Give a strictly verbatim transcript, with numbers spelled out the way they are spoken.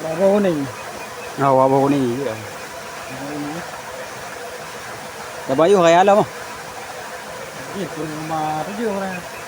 Abah Huni. Oh, Abah Huni. Ya. Abah Huni. Dah bayu raya lah mah. Ih, turun rumah tujuh orang.